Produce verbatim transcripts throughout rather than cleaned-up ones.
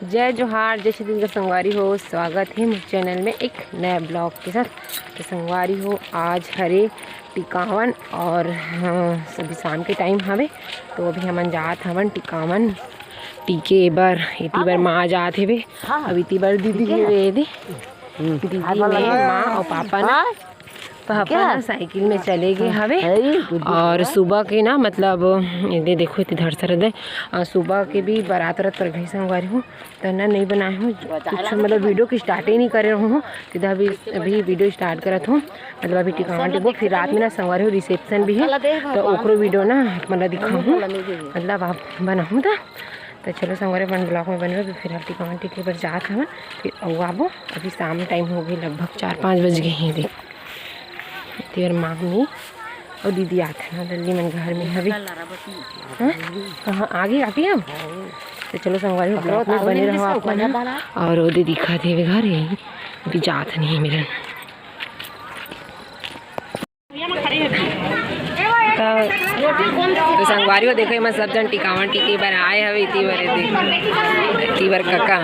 जय जोहार, जय छत्तीसगढ़ संगवारी हो, स्वागत हे मोर चैनल में एक नया ब्लॉग के साथ। तो संगवारी हो, आज हरे टिकावन और, हाँ, अभी शाम के टाइम हवे, तो अभी हमन जात हवन टिकावन टीके बर। इति बर माँ जात हेवे, अब इति बर दीदी हेवे दे। दीदी, मैं, माँ और पापा ना, पापा ना साइकिल में चले गए हवे। और सुबह के ना, मतलब, ये दे देखो, इतनी धर सर दे। और सुबह के भी बारात रत पर गई संगवारी हूँ, तो ना नहीं बनाए हूँ कुछ, मतलब, वीडियो की स्टार्ट ही नहीं करे रहूँ हूँ। सीधा अभी, अभी वीडियो स्टार्ट करत हूँ, मतलब, अभी टिकावन टिकबो, फिर रात में ना संगवारी हूँ रिसेप्शन भी है, तो ओकरो वीडियो ना, मतलब, दिखाऊँ, मतलब, आप बनाऊँ था। तो चलो संगवारी, अपन ब्लॉग में बने रहो। फिर टिकावन टिके बर जात हवन, फिर अउ आबो। अभी शाम टाइम हो गई, लगभग चार पाँच बज गए हैं। देख, तेर मामी और दीदी आत है ना, दल्ली मन घर में हवे। हाँ? कहाँ आगे आके हम? तो चलो संगवारी हो, ब्लॉग में बने रहो आप मन। और वो दे दिखा देवे घर यही, अभी जात नहीं है मेरन। तो संगवारी हो, देखो, एमा सब जन टिकावन टिके बर आए हवे। इति बर, इति बर कका,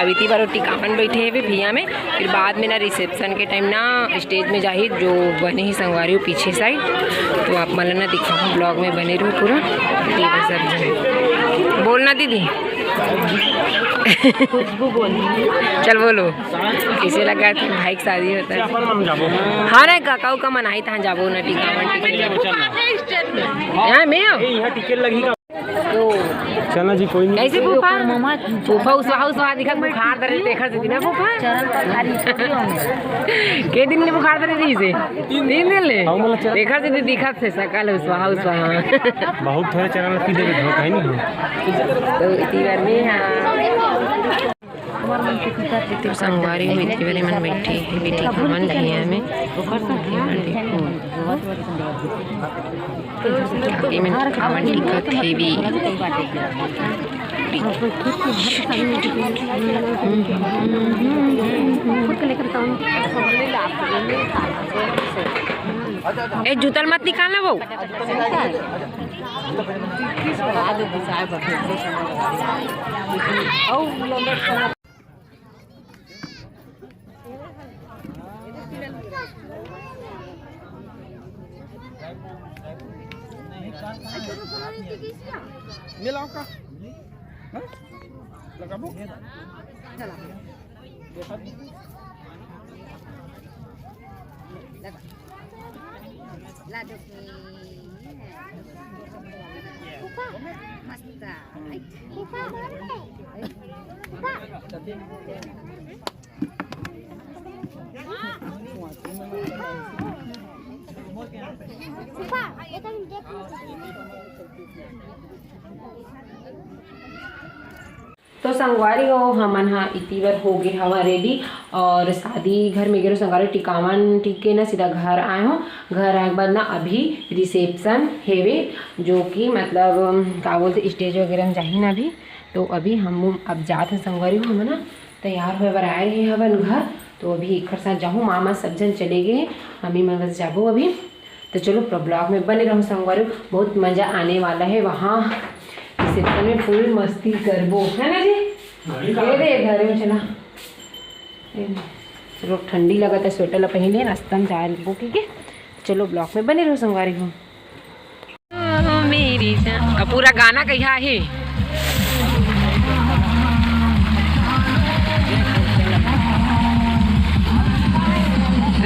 अब इति बर वो टिकावन बैठे हवे भुइयां में, फिर बाद में ना रिसेप्शन के टाइम ना स्टेज में जाही, जो बने ही संगवारी हो पीछे साइड, तो आप मन ला ना दिखाऊँ, ब्लॉग में बने रहो पूरा। इति बर सब जन बोलना दीदी। खुशबू बोल। चल बोलो, कैसे लगा कि भाई की शादी होता है? अपन मन जाबो। हाँ ना, काका उका मन आई तहाँ जाबो ना, टिकावन टिके। चल ना। हाँ, मैं हूँ। ए, यहाँ टिकट लगी का? चलना जी, कोई नहीं। कैसे फूफा? फूफा उस वहाँ, उस वहाँ दिखा, बुखार धरे, देखा दीदी ना फूफा। चरण पधारी थोड़ी होंगे। के दिन ले बुखार धरे रही से? तीन दिन ले। हाँ, मतलब चल- देखा दीदी, दिखा से सकल उस वहाँ, उस वहाँ। बहुत थोड़े चरण पी देवे, धोखा ही नहीं हो। तो इति बर में, हाँ। तो संगवारी हो, इति बर मन बैठे हे, बैठे खावन भुइयां में। ये बर देखो, ये मन खावन दिखत हेवी। ए, जूता ल मत निकालना वो। मिलाओ का? हाँ? लगाबो? ला दो के। फूफा, मस्त। आई। फूफा, फूफा। फूफा, ये तो देख। तो संगवारी हो, हमन ह इति बर हो गे हवा रेडी और शादी घर में गेरो संगवारी, टिकावन टिके ना सीधा घर आए हो। घर आए के बाद ना अभी रिसेप्शन हेवे, जो कि मतलब, अम, का बोलते, स्टेज वगैरह में जाही ना अभी। तो अभी हम अब जात हैं संगवारी हो, हमन ना तैयार होए बर आए रहे हवन घर। तो अभी एकर साथ जाहूँ, मामा सब जन चले गए, मम्मी मन बस जाबो अभी। तो चलो, पूरा ब्लॉग में बने रहो संगवारी, बहुत मजा आने वाला है। वहाँ रिसेप्शन में फुल मस्ती करबो, है ना जी? ये दे घर में चला। ए, चलो, ठंडी लगत है, स्वेटर ला पहन लिया, नाश्ता में जाए लगबो, ठीक है? चलो, ब्लॉग में बने रहो संगवारी हो। ओ मेरी जान, अब पूरा गाना कहिया ही।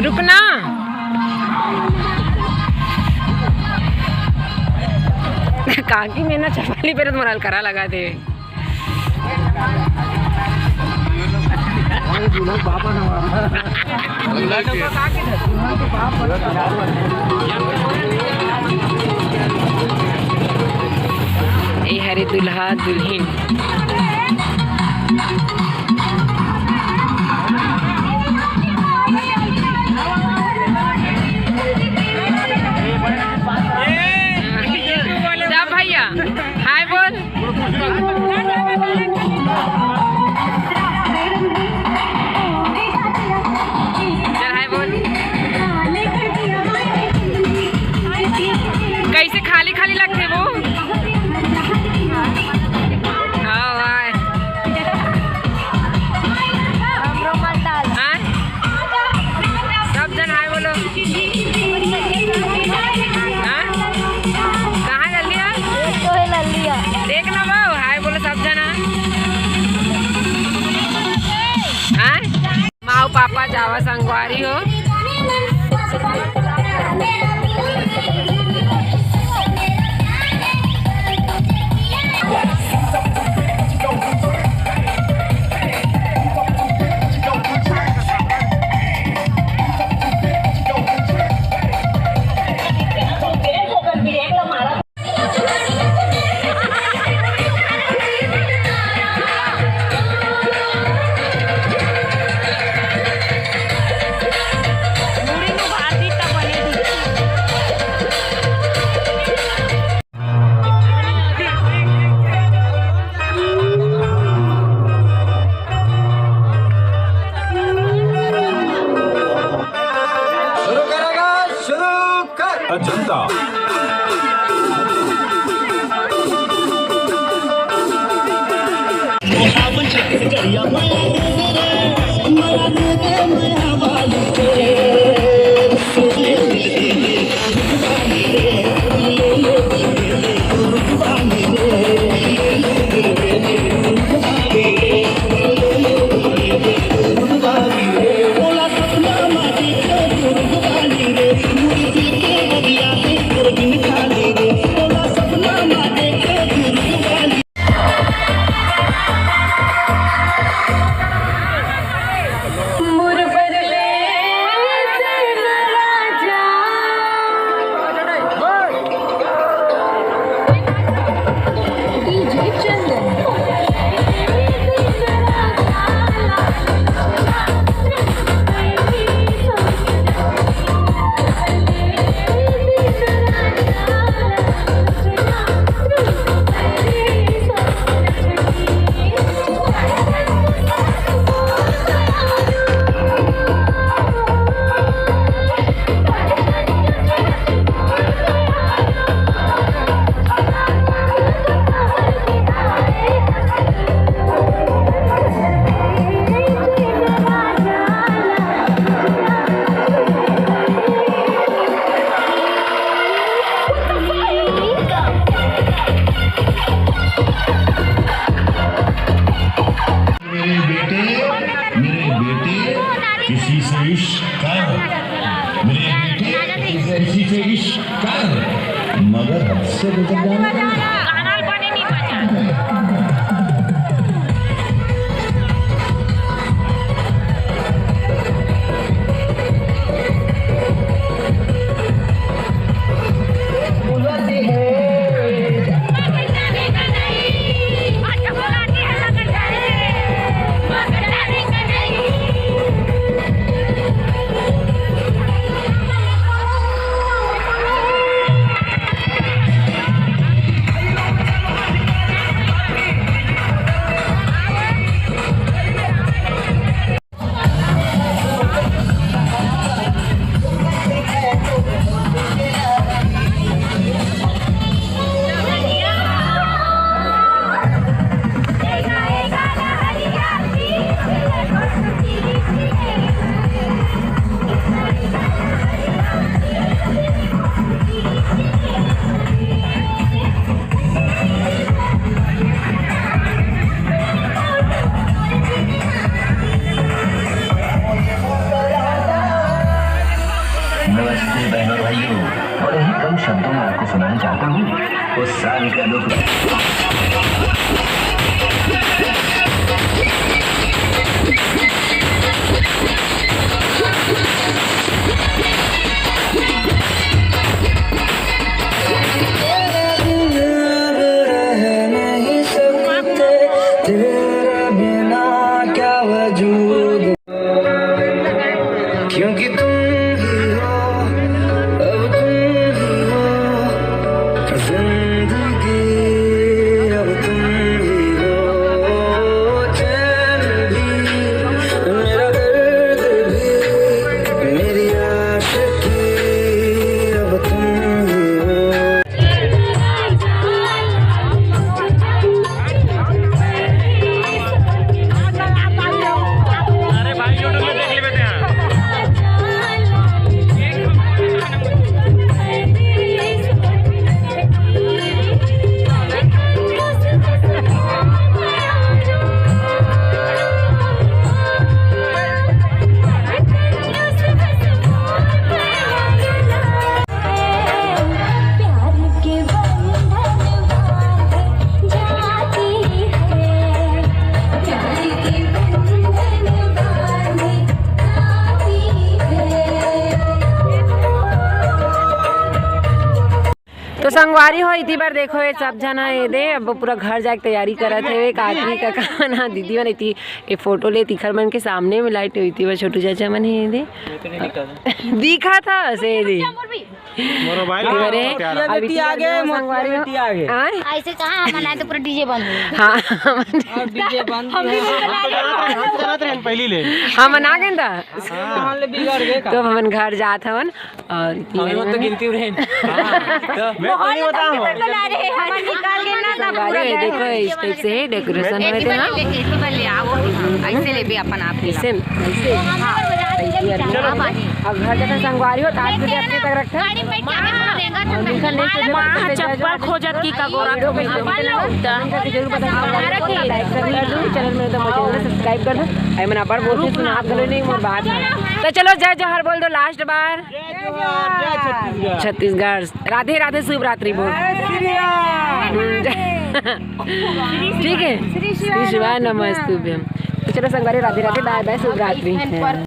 रुकना। काकी में ना चपाली पे तो मोराल करा लगा दे। ए हरे दुल्हा दुल्हिन। जा भैया, हाय बोल। चल, हाय बोल। कैसे खाली खाली लगथे वो? हाँ। संगवारी हो। शुरू करेगा, शुरू कर। अजंता। मेरे बेटे, मेरे बेटे, किसी से इश्क कर। मेरे बेटे, किसी से इश्क कर, मगर हद से गुजर जाना। नमस्ते बहनों भाइयों, बड़े ही कम शब्दों में आपको सुनाना चाहता हूँ। उस साल का दुख। संगवारी हो, इति बर देखो, ये सब झन ह, ये दे, अब पूरा घर जाके तैयारी करत हे। काकी, काका, ना, दीदी मन इति, ये फोटो ले, तिखर मन के सामने में लाइट हुई थी, वो छोटू चाचा मन हे, ये दे। दिखा था से दे। मोरो भाई, अरे, मोरो प्यारा। अब इति बर आगे, देखो, मोरो संगवारी हो। बेटी आगे। हाँ? ऐसे कहाँ हम बनाए तो पूरा डीजे बंद हो गया। हाँ। और डीजे बंद हम भी नहीं बना रहे। हम तो जानत रहे, हम तो जानत रहे, पहली ले। हम ना गए था। हाँ, ले बिगड़ गए का? तो हमन घर जात हवन। और हमें मत तो गिनती रहे। हाँ, तो मैं तो नहीं बताऊँ। बना रहे हैं, हम निकाल के ना, ना संगवारी पूरा है, देखो, इस टाइप से डेकोरेशन होए थे, हाँ। ले, एक बार ले, आओ, ऐसे ले भी अपन आप ही। ऐसे, ऐसे। चलो, अब घर जाते संगवारी हो, तो आज वीडियो अपने तक रखते हैं। गाड़ी में बैठ के आगे बोलेगा तो और दूसरा next video में फिर से चप्पल खोजत की कगोरा को भी अपन लोग तो जरूर बताओ, like कर दो, channel में तो मुझे subscribe कर दो। आई मना बड़ बोलती सुना आप गलो नहीं मोर बात है। तो चलो, जय जोहार बोल दो लास्ट बार। जय जोहार, जय छत्तीसगढ़। छत्तीसगढ़। राधे राधे, शुभ रात्रि बोल। जय श्री राम। हम्म, ठीक है। श्री शिवाय नमस्तुभ्यं। तो चलो संगवारी, राधे राधे, बाय बाय, शुभ रात्रि।